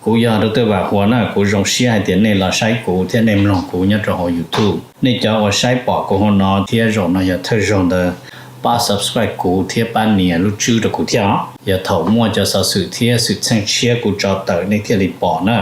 Kuv yog Dr. Vam Huas na, kuv zoo siab hais tias nej los saib kuv thiab nej mloog kuv nyob rau hauv YouTube. Nej cov uas saib pom kuv hauv no thiab zaum no yog thawj zaug ntawd, pab subscribe kuv thiab pab nias lub tswb rau kuv thiab os. Yog thaum muaj cov xov xwm thiab xwm txheej tshiab kuv tso tawm nej thiaj li pom na.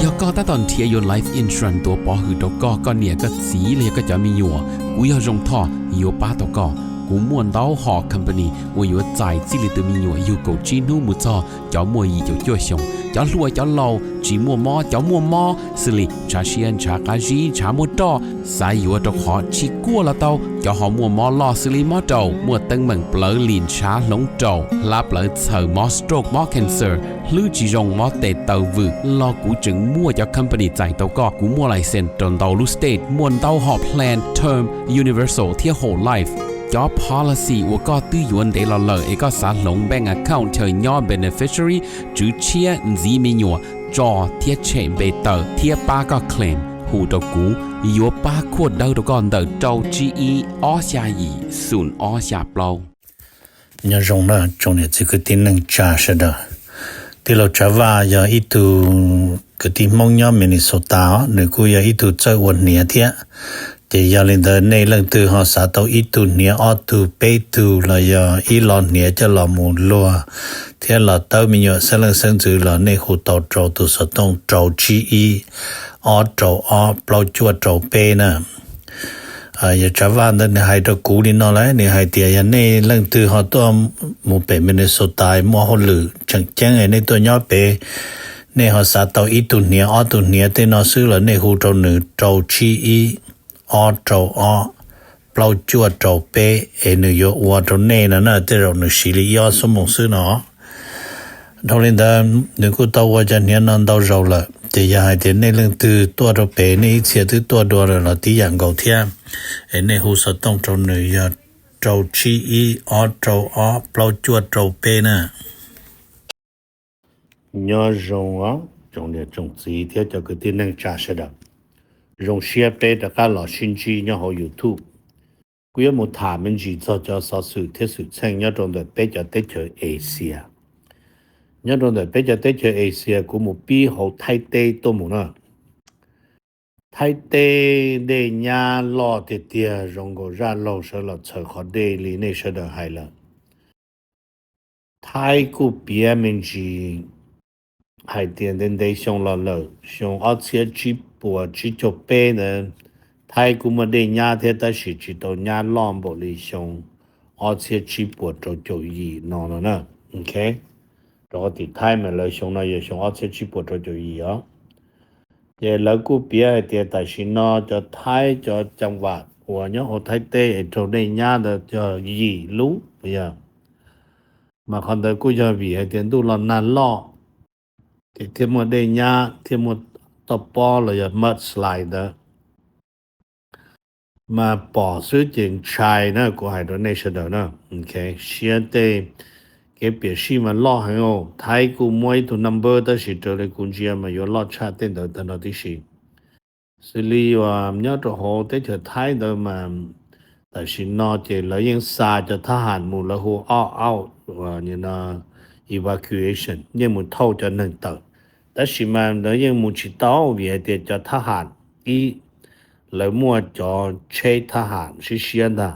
Yog koj tab tom nrhiav yuav life insurance tuav pov hwm rau koj, koj niam koj txiv los yog koj cov me nyuam, kuv yog Zoo Thoj yuav pab tau koj. Kuv muaj ntau hom company uas yuav txais txij li tus me nyuam yug kaum tsib hnub mus txog cov muaj yim caum cuaj xyoos, cov hluas cov laus, tsis muaj mob cov muaj mob, xws li ntshav siab ntshav qab zib ntshav muaj roj, xav yuav rau qhov tsis kuaj los tau, cov ho muaj mob loj xws li mob raum, muaj teeb meem plawv lim ntshav hloov raum, hlab plawv txhaws, mob stroke mob cancer, hlwb tsis zoo mob tes taw vwm los kuv tseem muaj cov company txais tau koj. Kuv muaj license rau ntau lub state, muaj ntau hom plan term, universal thiab whole life. Cov policy uas koj twb yuav ntev los lawm es koj xav hloov bank account chaw nyob beneficiary, tswv tshiab, ntxiv me nyuam, tso thiab tshem npe tawm thiab pab koj claim, hu rau kuv, yuav pab khuaj dawb rau koj ntawm rau tsib ib ob xya yim xoom ob xya plaub. Nyob zoo na tsoom niam txiv kwv tij neej tsa sawv daws. Tij laug Tsav Vaj yog ib tug kwv tij Hmoob nyob Minnesota os, nws kuj yog ib tug txawj ua hniav thiab. Ces yog li ntawd nej leej twg ho xav tau ib tug hniav ob tug peb tug los yog ib lo hniav coj los mus luag thiab los tawb me nyuam xeeb leej xeeb ntxwv los nej hu tau rau tus xov tooj rau tsib ib ob rau ob plaub cuaj rau peb na. Yawg Tsav Vaj ntawd nws hais rau kuv li no lawm, nws hais tias yog nej leej twg ho tuaj mus pem Minnesota muaj hauj lwm tseem ceeb nej tuaj nyob pem, nej ho xav tau ib tug hniav ob tug hniav tej no xwb los nej hu rau nws rau tsib ib ob rau ob plaub cuaj rau peb es nws yuav ua rau nej no na, tej zaum nws siv li ib ob xuab moos xwb no. Dhau li ntawd nws kuj tau ua cov hniav no ntau zaus lawm, ces yog hais tias nej leej twg tuaj rau pem nej ib txhia twb tuaj dua lawm los tib yam nkaus thiab, es nej hu xov tooj rau nws yog rau tsib ib ob rau ob plaub cuaj rau peb na. Nyob zoo os tsoom niam tsoom txiv thiab cov kwv tij neej tsa sawv daws. Zoo siab peb rov qab los sib ntsib nyob hauv YouTube. Kuv yuav mus tham me ntsis txog cov xov xwm thiab xwm txheej nyob rau ntawm peb cov teb chaws Asia. Nyob rau ntawm peb cov teb chaws Asia kuv mus pib hauv Thaib teb tuaj mus na. Thaib teb dej nyab loj tiag tiag zoo nkaus zaj laug sawv los txhawm qhov dej li nej sawv daws hais lawm. Thaib kuj piav me ntsis hais tias ntev ntev xyoo los lawm, xyoo ob txhiab tsib puas tsib caug peb ntawd, Thaib kuj muaj dej nyab thiab tab sis tsis tau nyab loj npaum li xyoo ob txhiab tsib puas rau caum yim no no na. Rau qhov tim Thaib mas lawv xyoo no yog xyoo ob txhiab tsib puas rau caum yim os. Ces lawv kuj piav hais tias tam sim no cov Thaib cov cam vam uas nyob hauv Thaib teb es raug dej nyab ntawd yog yim lub yog, mas qhov ntawd kuj yog vim hais tias ntuj los nag loj, ces thiaj muaj dej nyab thiaj muaj toj pob los yog mudslide ntawd. Mas pom xwb ces ntshai na, kuv hais rau nej sawv daws na. Siab tej kev piam sij mas loj heev. Thaib kuj muaj ib tug number tab sis raws li kuv ntsia mas yuav loj tshaj tej ntawd tag nrho tib si. Xws li uas nyob rau hauv teb chaws Thaib ntawd mas tam sim no ces lawv yeej xa cov thab ham mus, lawv hu opt out, evacuation, yeej mus thauj cov neeg tawm. Tab sis mas lawv yeej mus tsis tau vim hais tias cov thab ham ib, lawv muaj cov tsheb thab ham siab siab ntag,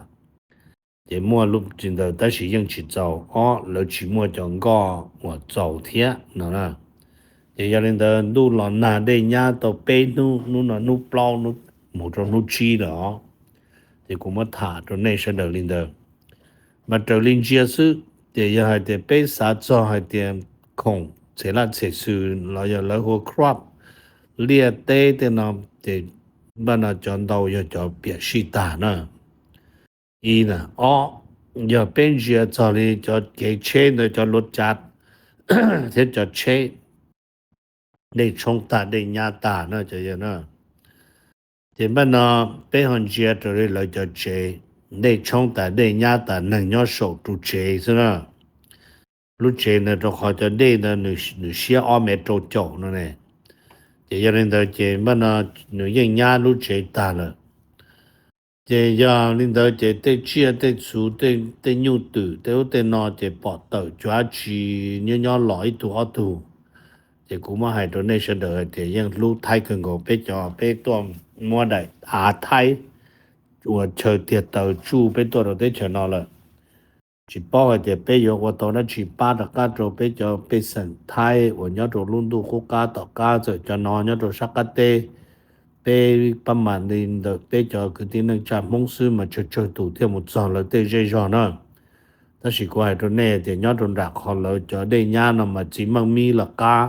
ces muaj lub tsis ntawd tab sis yeej tsis txaus. Ob, lawv tsis muaj cov nkoj uas txaus thiab no. Ces yog li ntawd ntuj los nag dej nyab tau peb hnub, hnub no hnub plaub mus rau hnub tsib lawm os. Ces kuv muab tham rau nej sawv daws li ntawd. Mas raws li ntsia xwb, ces yog hais tias peb xav txog hais tias khoom txhem laj txhem xwm los yog lawv hu crop, liaj teb tej no, ces npaj no cov ntau yog cov piam sij tag na. Ib na, ob, yog peb ntsia txog li cov kev tsheb ntawd, cov luav cav thiab cov tsheb, dej tshoob tag dej nyab tag na. Ces npaj no peb ho ntsia raws li lawv cov tsev, dej tshoob tas dej nyab tas neeg nyob saum ru tsev xwb na. Lub tsev ntawd rau qhov cov dej ntawd nws siab ob mev rau caum no ne. Ces yog li ntawd ces npaj no nws yeej nyab lub tsev tag lawm. Ces yog li ntawd ces tej tsiaj tej txhu, tej nyuj twm tej ub tej no ces pom tawm cuav tsi nyob nyob los ib tug ob tug. Ces kuv muab hais rau nej sawv daws hais tias yeej hlub Thaib kawg nkaus, peb cov peb tuaj muab daim av Thaib ua chaw tiag taw tsuj peb tuaj rau teb chaws no lawm. Tsis paub hais tias peb yuav ua tau dab tsi pab rov qab rau peb cov pej xeem Thaib uas nyob rau lub ntuj qub qab tom qab, txawm cov no nyob rau sab qab teb, peb pab mam li ntawm peb cov kwv tij neej tsa Hmoob xwb mas tsawg tsawg tus thiaj mus txog lawv tej zej zog na. Tab sis kuv hais rau nej tias nyob rau nram qhov lawv cov dej nyab no mas txiv maj mib los qab,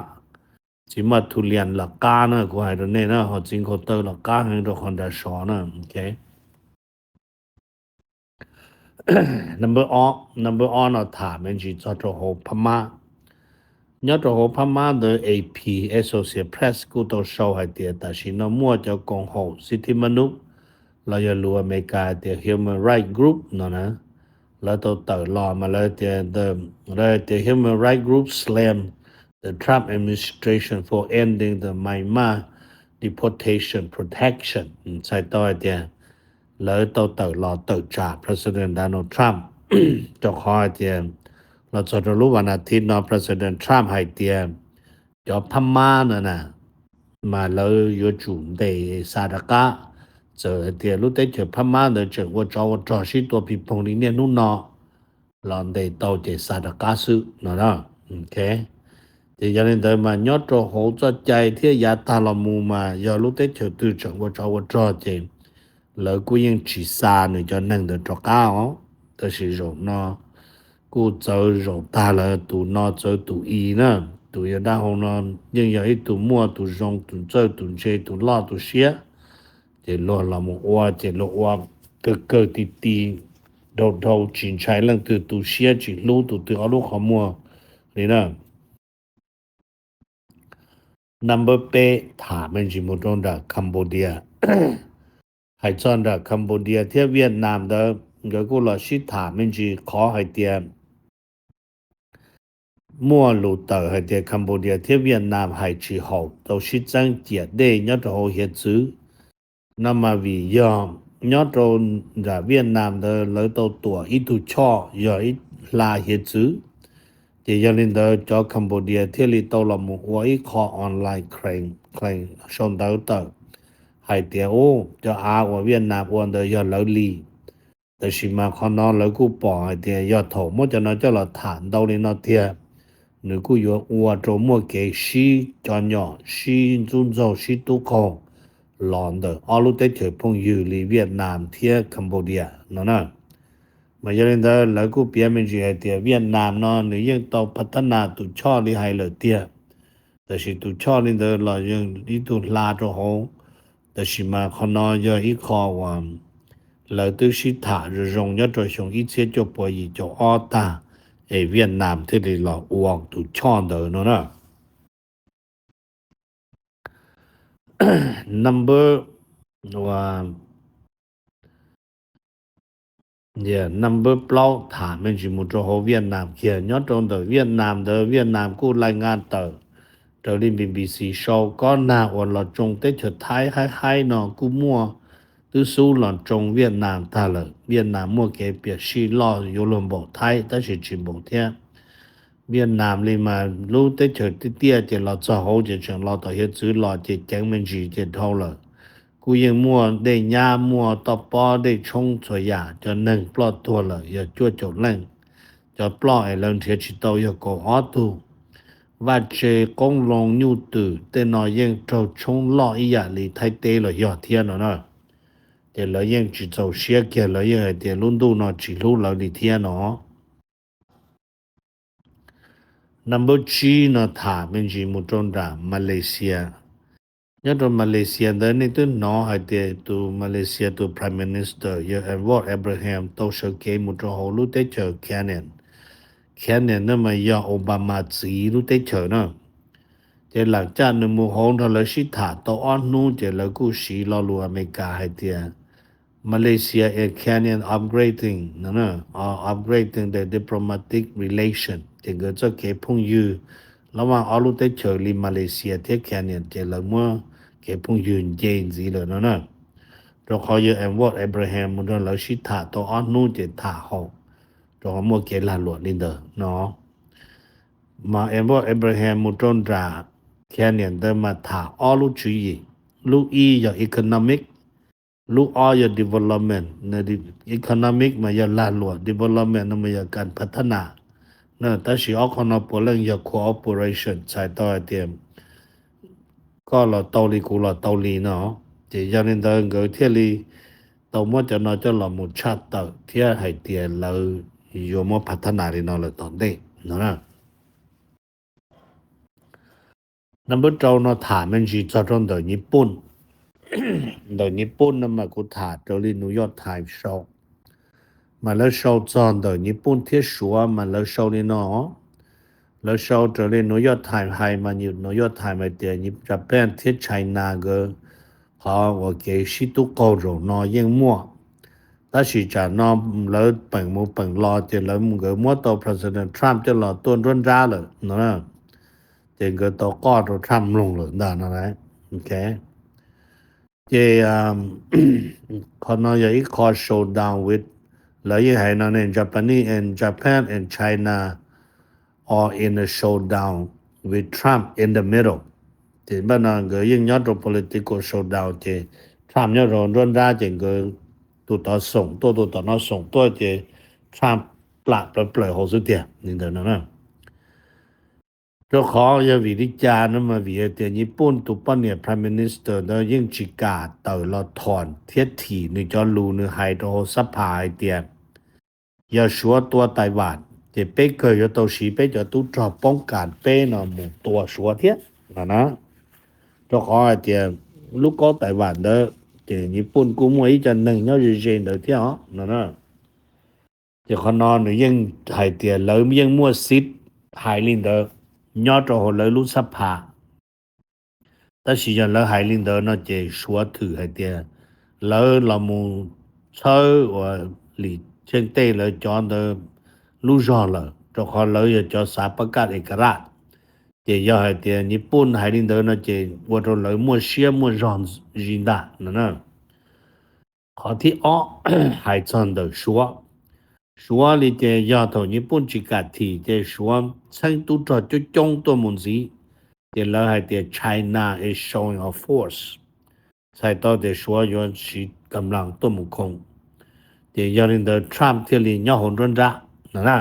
txiv maj thu lias los qab na, kuv hais rau nej na, ho txiv nkhaus taw los qab heev rau qhov nram sov na. Number ob no tham me ntsis txog rau hauv Phab Mab. Nyob rau hauv Phab Mab ntawd A P, Associated Press kuj tau sau hais tias tam sim no muaj cov koom haum xib thib mab nub los yog lus Amelikas tias human rights group no na, lawv tau tawm los mas lawv tias the, lawv tias human rights group slam the Trump administration for ending the Myanmar deportation protection. Txhais tau hais tias lawv tau tawm los tawm tsam President Donald Trump, rau qhov hais tias los txog rau lub vas nas thiv no President Trump hais tias cov Phab Mab no na mas lawv yuav tsum ntes xa rov qab. Txawm hais tias lub teb chaws Phab Mab ntawd tseem ua tsov ua rog sib tua pig poog li niaj hnub no los ntes tau ces xa rov qab xwb no. Ces yog li ntawd mas nyob rau hauv txoj cai thiab yav tag los mus mas yog lub teb chaws twg tseem ua tsov ua rog ces lawv kuj yeej tsis xa nws cov neeg ntawd rov qab os. Tab sis zaum no kuj txawv zaum tag lawm, tus no txawv tus i na. Tus yawg dab hau no yeej yog ib tug muaj tus zoo, tus txawj tus ntse, tus loj tus siab. Ces luag los mus ua ces luag ua kawg kawg ti ti, dhau dhau, tsis ntshai leej twg tu siab, tsis hlub tus twg ob lub qhov muag li na. Number peb, tham me ntsis mus rau nram Cambodia. Hais txog nram Cambodia thiab Vietnam ntawd nkawd kuj los sib tham me ntsis qhov hais tias muaj lus tawm hais tias Cambodia thiab Vietnam hais tsis haum tau sib txeeb ciam dej nyob rau hauv hiav txwv. No mas vim yog nyob rau nram Vietnam ntawd lawv tau tuam ib tug choj yog ib hla hiav txwv. Ces yog li ntawd cov Cambodia thiaj li tau los mus ua ib qho online claim, claim sau ntawv tawm hais tias ub, cov av uas Vietnam ua ntawd yog lawv li. Tab sis mas qhov no lawv kuj pom hais tias yog thaum muab cov no coj los tham ntau li no tiag, nws kuj yuav ua rau muaj kev sib cov nyom, sib ntxub ntxaug, sib tub qaug los ntawm ob lub teb chaws phooj ywg li Vietnam thiab Cambodia no na. Mas yog li ntawd lawv kuj piav me ntsis hais tias Vietnam no nws yeej tau pha thab nas tus choj li hais lawm tiag, tab sis tus choj li ntawd los yeej ib tug hla rau hauv. Tab sis mas qhov no yog ib qho uas lawv twb sib tham zoo zoo nyob rau xyoo ib txhiab cuaj puas yim caum ob tag, es Vietnam thiaj li los ua tus choj ntawd no na. Number, number plaub tham me ntsis mus rau hauv Vietnam kiag. Nyob rau ntawm Vietnam ntawd Vietnam kuj lais ngas tawm raws li B B C sau, kob nag uas los tsoo teb chaws Thaib haib haib no kuj muaj twb xub los tsoo Vietnam tag lawm. Vietnam muaj kev piam sij loj yuav luag npaum Thaib tab sis tsis npaum thiab. Vietnam li mas lub teb chaws tiaj tiaj ces los txog hauv ces tseem los tom hiav txwv los ces ceev me ntsis ces dhau lawm. Kuj yeej muaj dej nyab, muaj toj pob dej tshoob txhua yam, cov neeg ploj tuag lawm yog cuaj caum leej. Cov ploj es lawv nrhiav tsis tau yog kaum ob tug. Vaj tse, qoob loo, nyuj twm tej no yeej raug tshoob loj ib yam li Thaib teb los yog thiab no na. Ces lawv yeej tsis txaus siab kiag, lawv yeej hais tias lub ntuj no tsis hlub lawv li thiab no. Number tsib no tham me ntsis mus rau nram Malaysia. Nyob rau Malaysia ntawd nej twb hnov hais tias tus Malaysia tus Prime Minister yog Anwar Ibrahim tau sawv kev mus rau hauv lub teb chaws Canaan. Canaan no mas yog Obama txiv lub teb chaws na. Ces lam caj nws mus hauv nrog lawv sib tham tau ob hnub ces lawv kuj siv lo lus Amelikas hais tias Malaysia and Canaan upgrading, upgrading the diplomatic relation. Ces nkawd txoj kev phooj ywg, los mas ob lub teb chaws li Malaysia thiab Canaan ces lawv muab kev phooj ywg nce ntxiv lawm no na. Rau qhov yog Edward Abraham mus nrog lawv sib tham tau ob hnub ces tham haum, rau qhov muaj kev lag luam li ntawd no. Mas Edward Abraham mus rau nram Kenya ntawd mas tham ob lub tswv yim, lub ib yog economic, lub ob yog development. Economic mas yog lag luam, development no mas yog kas pha thab nas. Tab sis ob qhov no puav leej yog cooperation, txhais tau hais tias koj los tau li kuv los tau li no. Ces yog li ntawd nkawd thiaj li tau muab cov no coj los mus tshaj tawm thiab hais tias lawv yuav muab pha thab nas li no lawm tom ntej no. Nab npawb rau no tham me ntsis txog rau ntawm Nyij Pooj. Ntawm Nyij Pooj no mas kuv tham raws li New York Times sau, mas lawv sau txog ntawm Nyij Pooj thiab Suav mas lawv sau li no. Lawv sau raws li New York Times hais mas New York Times hais tias Japan thiab China nkawd qhov uas kev sib tub qaug zaum no yeej muaj, tab sis tsam no lawv peem mus peem los ces lawv nkawd muab tau President Trump coj los tuaj nruab nrab lawm no, ces nkawd tau qoj rau Trump mloog lawm ntag no. Ces qhov no yog ib qho showdown with, lawv yeej hais no ne, Japanese and Japan and China are in a showdown with Trump in the middle. Ces npaj no nkawd yeej nyob rau political showdown ces Trump nyob rau nruab nrab ces nkawd tus tod xoom tuaj tus tom no xoom tuaj ces Trump plam plaws plaws hauv xwb tiag li ntawd no. Rau qhov yog vim li cas no mas vim hais tias Nyij Pooj tus poj niam Prime Minister ntawd yeej tsis kam tawm los thom thiab thim nws cov lus nws hais rau hauv xab phas hais tias yog Suav tua Taiwan ces peb kawg yuav tau siv peb cov tub rog poob kas peb no mus tua Suav thiab no na. Rau qhov hais tias lub kaub Taiwan ntawd ces Nyij Pooj kuj muaj ib co neeg nyob ze ze ntawd thiab os no na. Ces qhov no nws yeej hais tias lawv yeej muaj xib hais li ntawd nyob rau hauv lawv lub xab phas. Tab sis yog lawv hais li ntawd no ces Suav thwm hais tias lawv los mus txhawb uas Lis Tsheej Tej lawv cov ntawd lub zog lawm, rau qhov lawv yog cov xav pab kaj es ka raj. Ces yog hais tias Nyij Pooj hais li ntawd no ces ua rau lawv muaj siab muaj zog zis ntag no na. Qhov thib ob, hais txog ntawm Suav. Suav li ces yog thaum Nyij Pooj tsis kam thim ces Suav txheeb tub rog coob coob tuaj mus ntxiv, ces lawv hais tias China is showing a force, txhais tau tias Suav yuav siv kam las tuaj mus khoom. Ces yog li ntawd Trump thiaj li nyob hauv nruab nrab no na.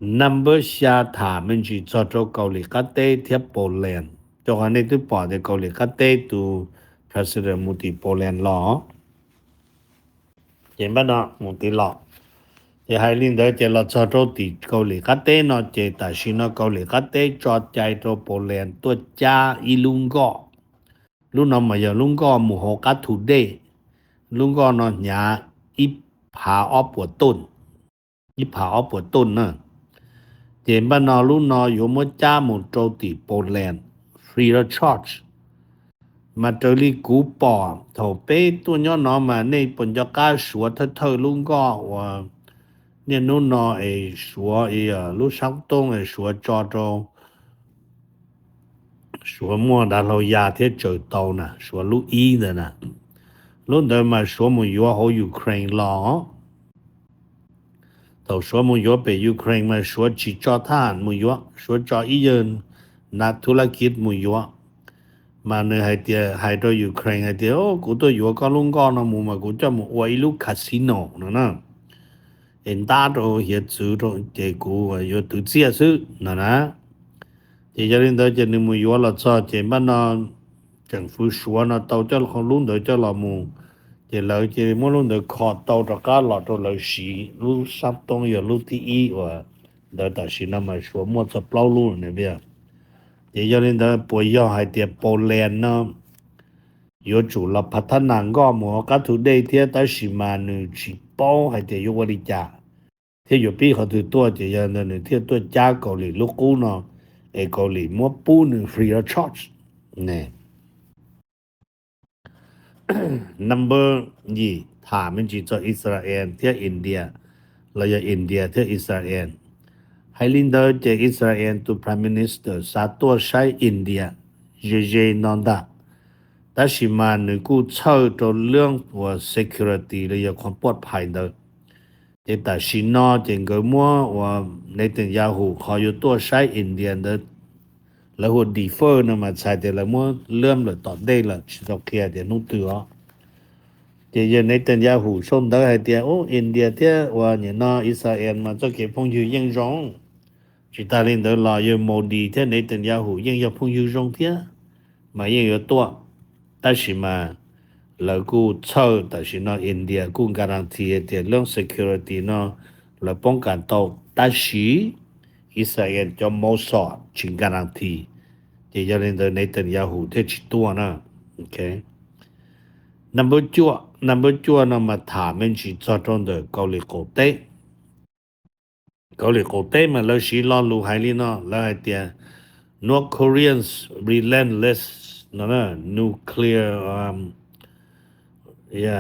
Number xya, tham me ntsis txog rau Kaus Lim Qab Teb thiab Poland. Rau qhov nej twb pom tias Kaus Lim Qab Teb tus President mus tim Poland los, ces npaj no mus tim los. Ces hais li ntawd ces los txog rau tim Kaus Lim Qab Teb no ces tam sim no Kaus Lim Qab Teb tso cai rau Poland tuaj cab ib lub nkoj. Lub no mas yog lub nkoj mus hauv qab thu dej. Lub nkoj no hnyav ib phav ob puas tooj, ib phav ob puas tooj na. Ces npaj no lub no yuav muab cab mus rau tim Poland free of charge. Mas raws li kuv pom thaum peb tuaj nyob no mas nej puas nco qab Suav thawj thawj lub nkoj uas niaj hnub no es Suav lub sab toob es Suav tso rau Suav muaj dav hlau ya thiab tsaws tau na, Suav lub ib ntawd na. Lub ntawd mas Suav mus yuav hauv Ukraine los. Thaum Suav mus yuav pem Ukraine mas Suav tsis tso thab ham mus yuav, Suav tso ib yawg nas thu laj kiv mus yuav. Mas nws hais tias, hais rau Ukraine hais tias, kuv tuaj yuav koj lub nkoj no mus mas kuv coj mus ua ib lub casino no na, es ntab rau hiav txwv rau ces kuv yuav twv txiaj xwb no na. Ces yog li ntawd ces nws mus yuav los txog ces npaj no tseem fwv Suav no tau coj lub ntawd coj los mus, ces lawv ces muab lub ntawd kho tau rov qab los rau lawv siv. Lub sab toob yog lub thib ib uas ntawd tam sim no mas Suav muaj txog plaub lub ne. Ces yog li ntawd puas yog hais tias Poland no yuav tsum los phav thab nas nkoj mus hauv qab thu dej thiab tab sis mas nws tsis paub hais tias yuav ua li cas thiab yuav pib qhov twg tuaj ces yog ntawd nws thiaj tuaj cab Kaus Lim lub qub no es Kaus Lim muab pub nws free of charge ne. Number yim, tham me ntsis txog Israel thiab India, los yog India thiab Israel. Hais li ntawd ces Israel tus Prime Minister xav tuaj saib India ze ze no ntag. Tab sis mas nws kuj txhawj rau lub uas security los yog qhov puaj phais ntawd. Ces tam sim no ces nkawd muab uas Netanyahu qhov yuav tuaj saib India ntawd, lawv hu ua defer no mas txhais tias lawv muab lwm lawm tom ntej lawm tsis tau qhia tias hnub twg os. Ces yawg Netanyahu sau ntawv hais tias, ub, India thiab uas nim no Israel mas txoj kev phooj ywg yeej zoo. Tsis tas li ntawd los yawg Modi thiab Netanyahu yeej yog phooj ywg zoo thiab, mas yeej yuav tuaj. Tab sis mas lawv kuj txhawj, tam sim no India kuj guarantee tias lub security no lawv poob kam tau, tab sis Israel cov Mossad tsis guarantee. Ces yog li ntawd Netanyahu thiaj tsis tuaj na. Number cuaj, number cuaj no mas tham me ntsis txog rau ntawm Kauslim Qaum Teb. Kauslim Qaum Teb mas lawv siv lo lus hais li no, lawv hais tias North Koreans relentless no, nuclear,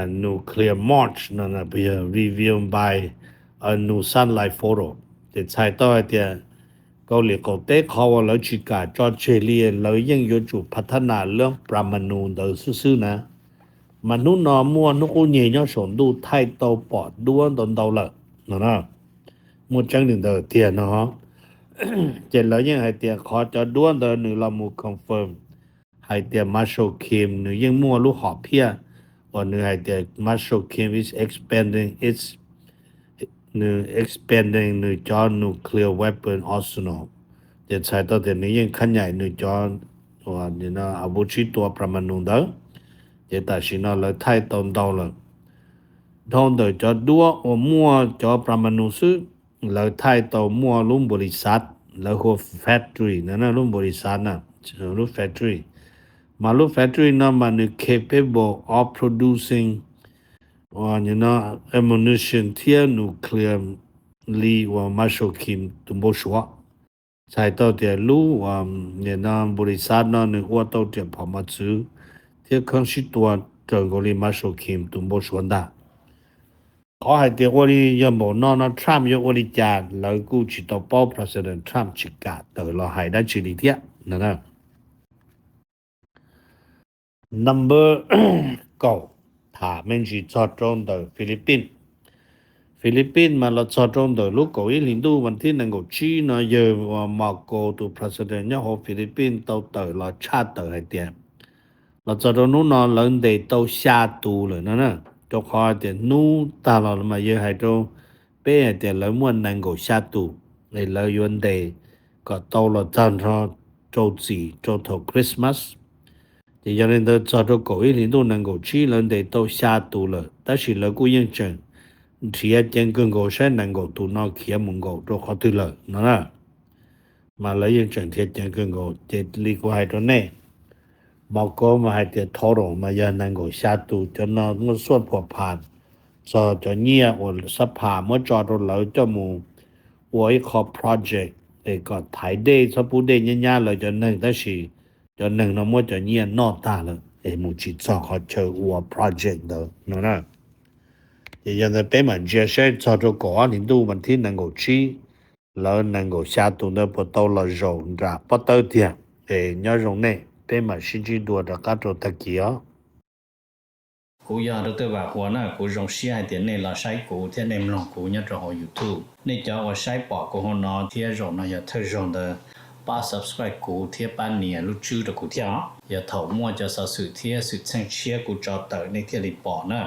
nuclear march no, revealed by a new satellite photo. Ces txhais tau hais tias Kauslim Qaum Teb qhov uas lawv tsis kam tso tseg li lawv yeej yuav tsum phav thab nas lub pramanu ntawd xwb xwb na. Mas hnub no muaj hnub qub nyeg nyob saum ntuj thaij tau pom duab ntau ntau lawm no. Muaj tseeb li ntawd tiag no. Ces lawv yeej hais tias qhov cov duab ntawd nws los mus confirm hais tias Marshall Kim nws yeej muaj lub hom phiaj uas nws hais tias Marshall Kim is expanding its, nws expanding nws cov nuclear weapon arsenal. Ces txhais tau tias nws yeej khab nyaim nws cov uas a vuv tsib tua pramanu ntawd. Ces tam sim no lawv thaij tau ntau lawm. Dhau ntawm cov duab uas muaj cov pramanu xwb, lawv thaij tau muaj lub npaus lis xav, lawv hu factory no, lub npaus lis xav na, lub factory. Mas lub factory no mas nws capable of producing ammunition thiab nuclear li uas Marshall Kim tus npau suav. Txhais tau tias lub uas nim no npaus lis xav no nws ua tau riam phom mos txwv thiab kheeb sib tua raws nkaus li Marshall Kim tus npau suav ntag. Qhov hais tias ua li yog npaum no no Trump yuav ua li cas lawv kuj tsis tau paub, President Trump tsis kam tawm los hais dab tsi li thiab no. Number kaum, tham me ntsis txog rau ntawm Philippines. Philippines mas los txog rau ntawm lub kaum ib hlis ntuj vas thib nees nkaum tsib no yawg uas Marcos tus President nyob hauv Philippines tau tawm los tshaj tawm hais tias los txog rau hnub no lawv ntes tau xya tus lawm no na. Rau qhov tias hnub tag los mas yawg hais rau peb hais tias lawv muaj nees nkaum xya tus es lawv yuav ntes kom tau los txog nrho rau txim rau thaum Christmas. Ces yog li ntawd txog rau kaum ib hlis ntuj nees nkaum tsib lawv ntes tau xya tus lawm, tab sis lawv kuj yeej tseem nrhiav ceev kawg nkaus saib nees nkaum tus no khiav mus nkaum rau qhov twg lawm no na. Mas lawv yeej tseem nrhiav ceev kawg nkaus. Ces li kuv hais rau nej, Marcos mas hais tias total mas yog nees nkaum xya tus, cov no muaj xuaj phuam phas txog cov nyiaj uas xab phas muab tso rau lawv coj mus ua ib qho project es kom thaiv dej txhob pub dej nyab nyab lawv cov neeg, tab sis cov neeg no muab cov nyiaj noj tag lawm es mus tsis txog qhov chaw ua project ntawd no na. Ces yog ntawd peb mam ntsia saib txog rau kaum ob hlis ntuj vas thib nees nkaum tsib, lawv nees nkaum xya tus ntawd puas tau los zaum nram pob tawb tiag. Es nyob zoo nej, peb mam sib ntsib dua rov qab rau tag kis os. Kuv yog Dr. Vam Huas na, kuv zoo siab hais tias nej los saib kuv thiab nej mloog kuv nyob rau hauv YouTube. Nej cov uas saib pom kuv hauv no thiab zaum no yog thawj zaug ntawd, pab subscribe kuv thiab pab nias lub tswb rau kuv thiab os. Yog thaum muaj cov xov xwm thiab xwm txheej tshiab kuv tso tawm nej thiaj li pom na.